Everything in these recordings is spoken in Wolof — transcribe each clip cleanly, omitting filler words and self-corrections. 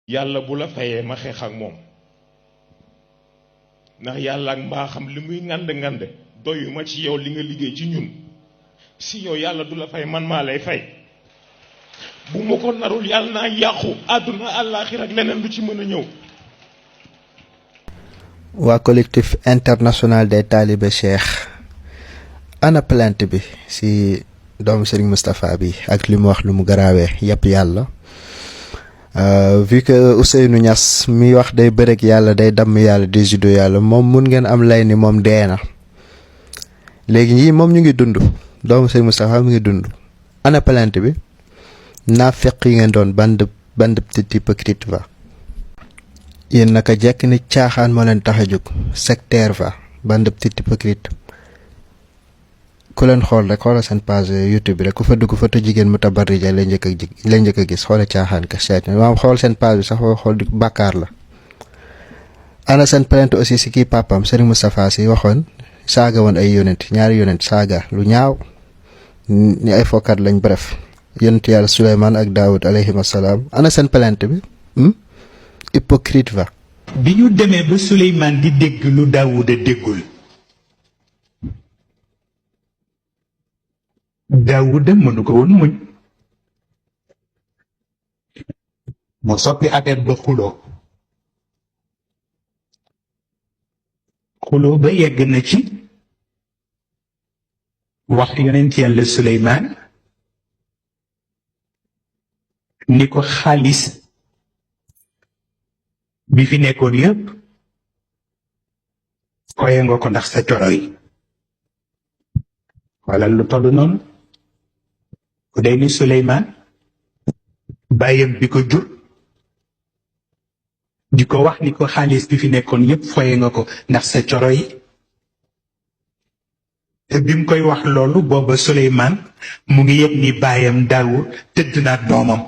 yàlla bu la fayee ma xeex ak moom ndax yàlla ak mbaaxam li muy ngand doyuma ci yow li nga liggéey ci ñun si yow yàlla du la fay man maa lay fay bu ma ko narul yàlla naa yàqu àdduna àllaaxira ak leneen lu ci mën a ñëw. waa collectif international des talibé Cheikh ana plainte bi si doomu Serigne Moustapha bi ak li mu wax lu mu garaawee yëpp yàlla vu que Ousseynou Niass mi wax day bërek yàlla day damm yàlla di judo yàlla moom mun ngeen am lay ni moom dee na léegi ñii moom ñu ngi dund doomu Serigne Moustapha mu ngi dund ana plainte bi naa feq yi ngeen doon band petit hypocrite va yéen naka jekk ni caaxaan moo leen tax a jóg sectaire va band petit hypocrite ku leen xool rek xoolal seen page YouTube bi rek ku fa dugg fa jigéen mu tabarija lay njëkk a gis xoolal caaxaan ka seet maam xool seen page bi sax xool di bàkkaar la. ana seen plainte aussi si kii papam Serigne Moustapha si waxoon saaga woon ay yonent ñaari yonent saaga lu ñaaw ni ay fokkat lañ bref yonent yàlla Souleymane ak Daoud alayhim assalaam ana seen plainte bi hypocrite va. bi ñu demee ba Souleymane di dégg lu Daawuda déggul Daawuda mënu ko woon muñ mu soppi affaire ba xuloo ba yegg na ci wax yonent yàlla Souleymane ni ko xaalis bi fi nekkoon yëpp koye nga ko ndax sa coro yi wala lu toll noonu ku day ni Souleymane bàyyam bi ko jur di ko wax ni ko xaalis bi fi nekkoon yëpp foye nga ko ndax sa coro yi te bi mu koy wax loolu booba Souleymane mu ngi yëg ni bàyyam Daawud tëdd na ak doomam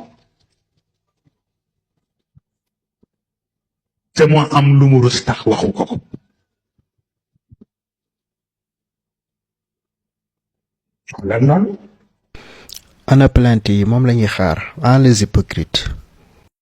te moo am lu mu rus tax waxu ko ko wala noonu ana plainte yi moom lañuy xaar en les hypocrites